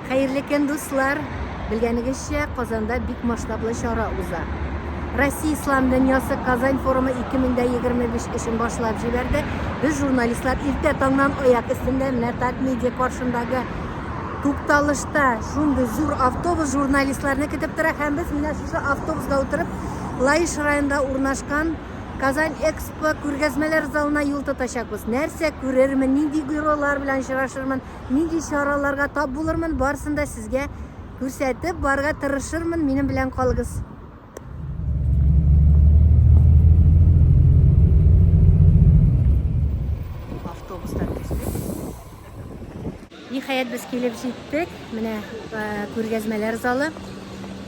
Хәерле көн, дуслар! Белгәнегезчә, Казанда бик масштаблы чара уза. Россия Ислам дөньясы Казань форумы 2025 эшен башлап җибәрде. Без, журналистлар, иртә таңнан аяк өстендә, менә Татмедиа каршындагы тукталышта шундый зур автобус журналистларны көтеп тора һәм без менә шушы автобуска утырып Лаеш районында урнашкан Казань Экспо күргәзмәләр залына юл тотачакбыз. Нәрсә күрермен, нинди геройлар белән очрашырмын, нинди чараларга тап булырмын, барысын да сезгә күрсәтеп барырга тырышырмын. Минем белән калыгыз. Автобустан төштек. Ниһаять, без килеп җиттек. Менә күргәзмәләр залы.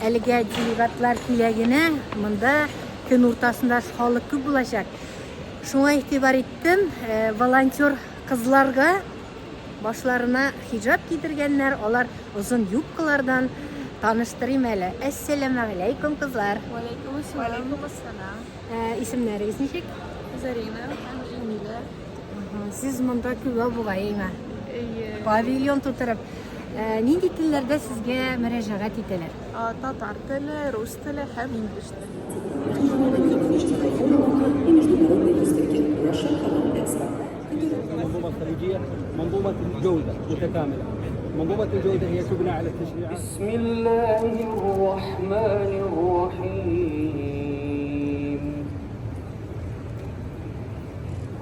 Әлегә делегатлар килә генә. Монда көн уртасында халык күп булачак. Шуңа игътибар иттем, волонтер кызларга башларына хиҗап кидергәннәр, алар озын юбкалардан. Таныштырыйм әле. Әссәламәгаләйкүм, кызлар. Вәаләйкүм ассалам. Исемнәрегез ничек? Зарина һәм Җәмилә. Сез монда күбәү бугай, әйме? Әйе. Павильон тутырып. Нинди телләрдә сезгә мөрәҗәгать итәләр? Татар теле, рус теле һәм инглиз теле.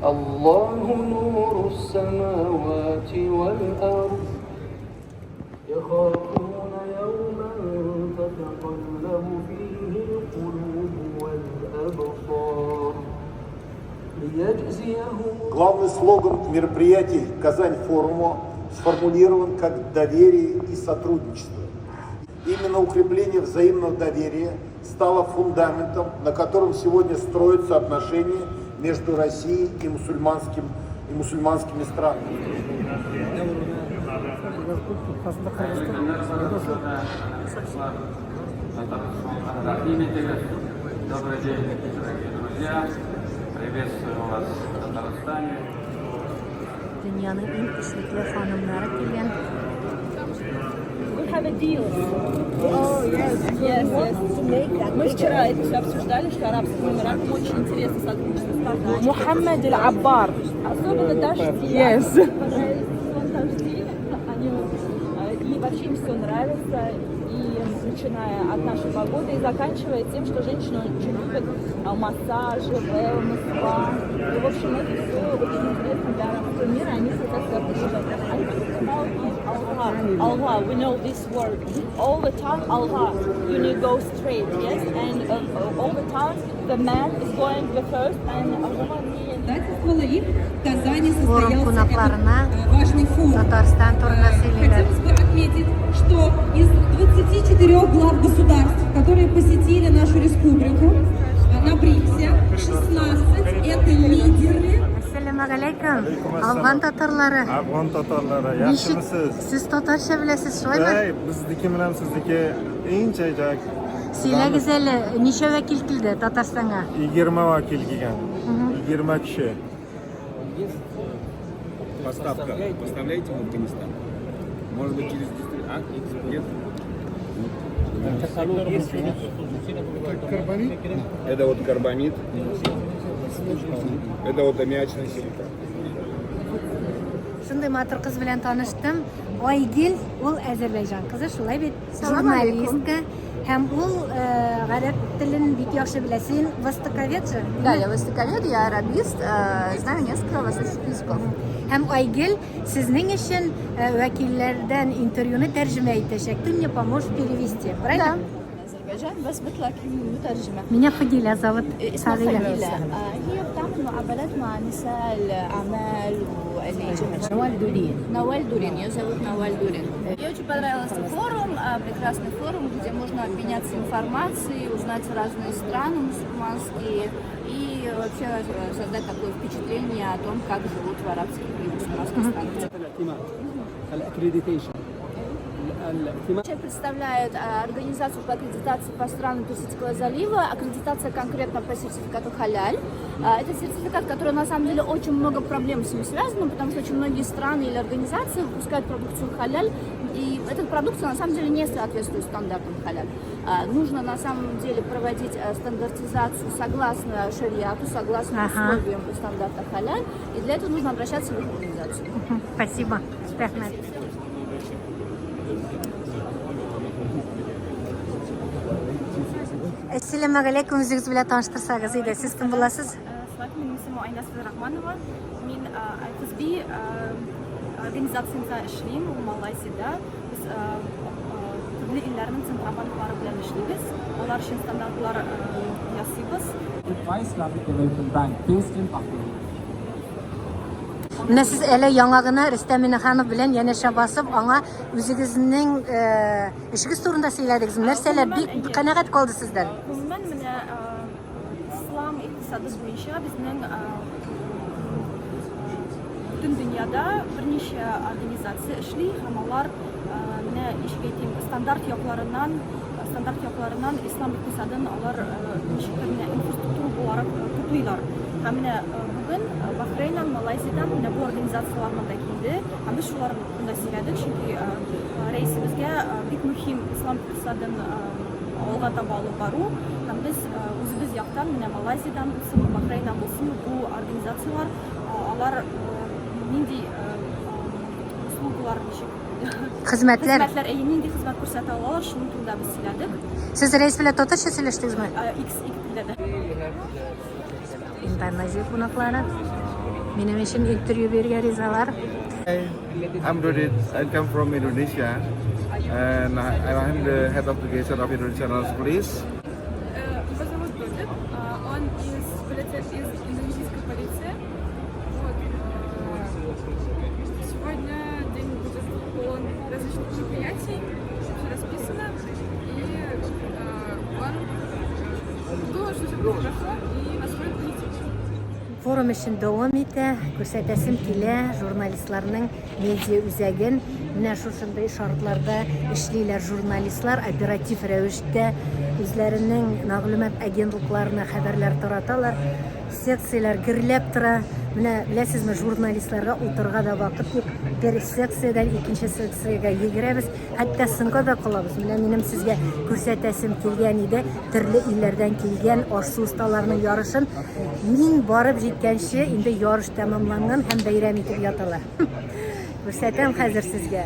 الله نور السماوات والأرض يخافون يوما تتقلب فيه القلوب والأبصار ليجزيهم. Главный слоган мероприятий Казань-форума сформулирован как доверие и сотрудничество. Именно укрепление взаимного доверия стало фундаментом, на котором сегодня строятся отношения между Россией и мусульманскими странами. Добрый день, дорогие друзья. Приветствую вас в Татарстане. Дөньяның иң эшлекле ханымнары килгән. We have a deal. Oh, yes. Мы вчера это все обсуждали, что Арабским Эмиратам очень интересно сотрудничество с Казанью. Мухаммед Аль-Аббар. Особенно дожди. Yes. Понравились сезон дождей. Они, и вообще им все нравится. И начиная от нашей погоды и заканчивая тем, что женщины очень любят массажи, wellness, спа. И, в общем, это все очень интересно для арабского мира. Они хотят сюда приезжать. Они Алга, Алга, we know this word. All the time, Алга, you need go straight, yes? And all the time, the man is going the first, and a woman Председательствовала, и в Казани Форум состоялся этот кунакларына важный форум. Татарстан турында сөйлиләр. Хотелось бы отметить, что из 24 глав государств, которые посетили нашу республику на БРИКСе, 16 это лидеры. Әссәламәгаләйкүм. Афган татарлары. Afg'on tatarlari, Ничек yaxshimisiz? сез татарча беләсез, шулаймы? Ey, bizniki bilan sizniki inchajak. Сөйләгез әле, ничә вәкил килде Татарстанга? 20 vakil kelgan. 20 kishi. Поставка. Поставляете в Афганистан? Может быть, через А? Нет? Это вот карбамид. Это вот аммиачный силикат. Шундый матур кыз белән таныштым. Айгел, ул Әзербайҗан кызы, шулай бит? Журналистка. Һәм ул гарәп телен бик яхшы белә. Син востоковед же? Да, я востоковед, я арабист, знаю несколько восточных языков. Һәм Айгел сезнең өчен вәкилләрдән интервьюны тәрҗемә итәчәк. Ты мне поможешь перевести, правильно? أذربيجان بس بطلع مترجمة. Меня Фагиля зовут. اسمها Фагиля. فقيلة. هي بتعمل مقابلات مع نساء الأعمال واللي Наваль Дурин. Наваль Дурин, ее зовут Наваль Дурин. Мне очень понравился форум, прекрасный форум, где можно обменяться информацией, узнать разные страны мусульманские и вообще создать такое впечатление о том, как живут в арабских и мусульманских странах. Человек представляет организацию по аккредитации по странам Персидского залива, аккредитация конкретно по сертификату халяль. Это сертификат, который на самом деле очень много проблем с ним связано, потому что очень многие страны или организации выпускают продукцию халяль. И эта продукция на самом деле не соответствует стандартам халяль. Нужно на самом деле проводить стандартизацию согласно шариату, согласно условиям стандарта халяль. И для этого нужно обращаться в их организацию. Спасибо. Рәхмәт. Әссәламәгаләйкүм, үзегез белән таныштырсагыз иде. Сез кем буласыз? Салам, минем исемем Айназ Фәйзрахманова. Мин IFSB организациясендә эшлим, ул Малайзиядә. Без төрле илләрнең центробанклары белән эшлибез. Алар өчен стандартлар ясыйбыз. By Islamic Development Bank based in Bahrain. Менә сез әле яңа гына Рөстәм Миннеханов белән янәшә басып, аңа үзегезнең эшегез турында сөйләдегез. Нәрсәләр бик канәгать калды сездән? Гомумән, менә ислам икътисады буенча безнең бөтен дөньяда берничә организация эшли һәм алар менә ничек әйтим, стандарт якларыннан стандарт якларыннан ислам икътисадын алар ничектер менә инфраструктура буларак туплыйлар. Һәм менә бүген Бахрейннан, Малайзиядән менә бу организацияләр монда килде. Һәм без шулар турында сөйләдек, чөнки рәисебезгә бик мөһим ислам икътисадын алга таба алып бару. Һәм без үзебез яктан, менә Малайзиядән булсынмы, Бахрейннан булсынмы, бу организацияләр алар нинди услугалар ничек Хезмәтләр. Хезмәтләр, әйе, нинди хезмәт күрсәтә алалар, шуның турында без сөйләдек. Сез рәис белән татарча сөйләштегезме? Ике телдә дә. Индонезия кунаклары минем өчен интервью бирергә ризалар. Hi, I'm Dodit. I come from Indonesia and I'm the head of delegation of Indonesian National Police. Его зовут Додит, он из индонезийской полиции. Вот. Сегодня день будет полон различных мероприятий, все расписано, и он думает, что все будет хорошо и настроен позитивно. Форум эшен дәвам итә. Күрсәтәсем килә журналистларның медиа үзәген. Менә шушындый шартларда эшлиләр журналистлар, оператив рәвештә үзләренең мәгълүмат агентлыкларына хәбәрләр тараталар. Секцияләр гөрләп тора. Менә беләсезме, журналистларга утырырга да вакыт юк. Бер секциядән икенче секциягә йөгерәбез, хәтта соңга да калабыз. Менә минем сезгә күрсәтәсем килгән иде төрле илләрдән килгән аш-су осталарының ярышын. Мин барып җиткәнче инде ярыш тәмамланган һәм бәйрәм итеп яталар. Күрсәтәм хәзер сезгә.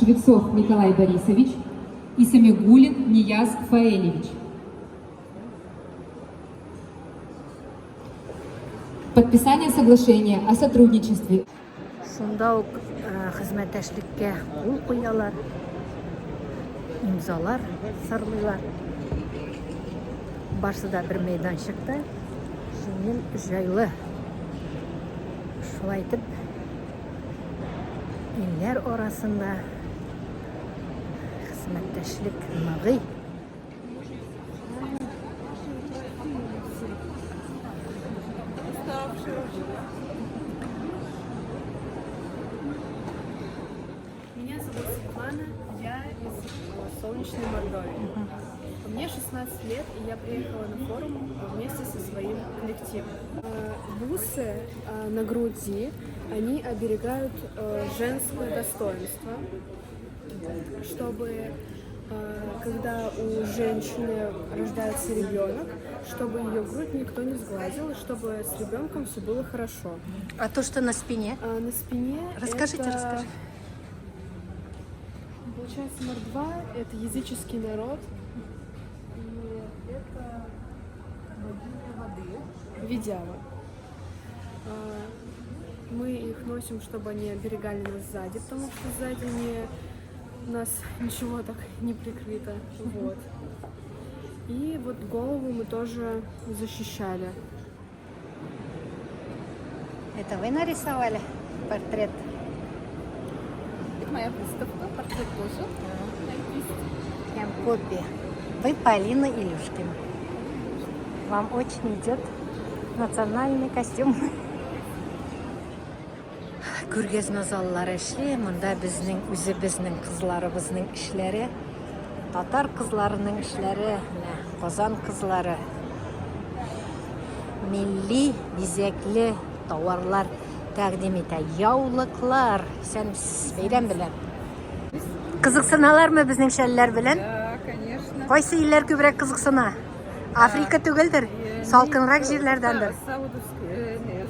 Швецов Николай Борисович и Самигулин Нияз Фаэлевич. Подписание соглашения о сотрудничестве. Шунда ук хезмәттәшлеккә кул куялар, имзалар сырлыйлар. Барсы да бер мәйданчыкта, җиңел, җайлы. Шулай итеп, илләр арасында хезмәттәшлек ныгый. Меня зовут Светлана, я из солнечной Мордовии. Мне 16 лет, и я приехала на форум вместе со своим коллективом. Бусы на груди, они оберегают женское достоинство, чтобы когда у женщины рождается ребенок, чтобы ее грудь никто не сглазил, и чтобы с ребенком все было хорошо. А то, что на спине? А на спине Расскажите, это расскажите. Получается, мордва – это языческий народ, и это богиня воды, Видява. Мы их носим, чтобы они оберегали нас сзади, потому что сзади не, у нас ничего так не прикрыто. Вот. И вот голову мы тоже защищали. Это вы нарисовали портрет? Моя выставка, портрет тоже на кисти. Прям копия. Вы Полина Илюшкина. Вам очень идет национальный костюм. Күргәзмә заллары эшли. Монда безнең үзебезнең кызларыбызның эшләре, татар кызларының эшләре, менә Казан кызлары. Милли бизәкле тауарлар тәкъдим итә. Яулыклар. Исәнмесез, бәйрәм белән. Кызыксыналармы безнең шәлләр белән? Да, конечно. Кайсы илләр күбрәк кызыксына? Африка түгелдер, салкынрак җирләрдәндер. Саудовск,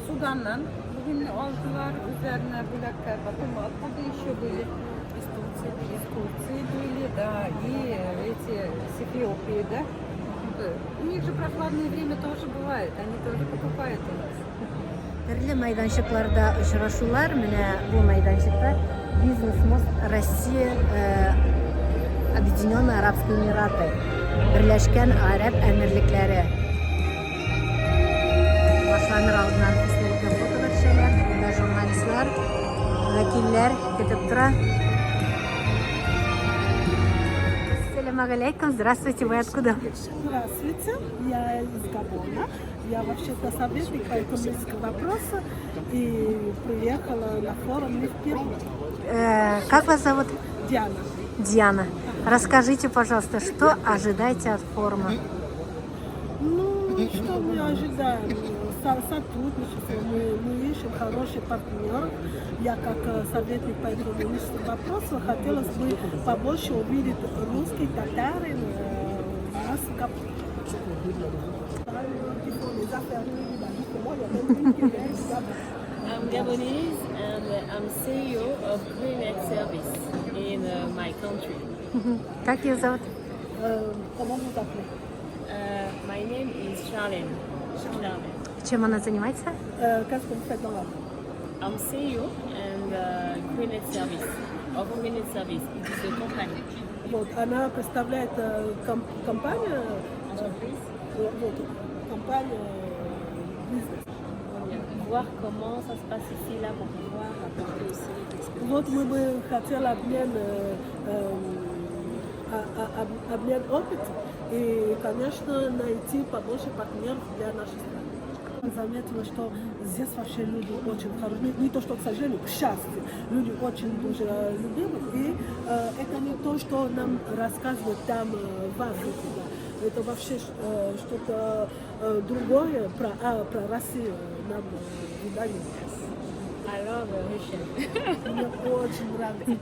Суданнан бүген алдылар үзләренә бүләккә. Потом откуда еще были? Из Турции. Из Турции были, да, и эти с Эфиопии, да. У них же прохладное время тоже бывает, они тоже покупают у нас. Төрле мәйданчыкларда очрашулар, менә бу мәйданчыкта Бизнес-мост Россия, Объединенные Арабские Эмираты, Берләшкән Гарәп Әмирлекләре. Башланыр алдыннан истәлекле фотога төшәләр. Монда журналистлар, вәкилләр көтеп тора. Ассаламу алейкум, здравствуйте, вы откуда? Здравствуйте, я из Габона. Я вообще-то советник по экономическим вопросам и приехала на форум не впервые. Как вас зовут? Диана. Диана. Расскажите, пожалуйста, что ожидаете от форума? Ну, что мы ожидаем? Сотрудничество. Мы ищем хороший партнер. Я как советник по экономическим вопросам хотелось бы побольше увидеть русских, татарин у нас в Габоне. Qui font les affaires. I'm Gabonese and I'm CEO of GreenNet Service in my country. Как ее зовут? Comment vous appelez? My name is Charlene. Charlene. Чем она занимается? Qu'est-ce que vous faites dans la vie? I'm CEO and GreenNet Service of GreenNet Service. It is a company. Вот, она представляет компанию, вот, компанию бизнес. Voir comment ça se passe ici là pour pouvoir apporter aussi l'expérience. Вот мы бы хотели обмен опытом и, конечно, найти побольше партнеров для нашей страны. Заметила, что здесь вообще люди очень хорошие. Не то, что, к сожалению, к счастью, люди очень дружелюбивы. И это не то, что нам рассказывают там в Африке. Да. Это вообще что-то другое про Россию нам выдают. I love Russia. Мне очень нравится.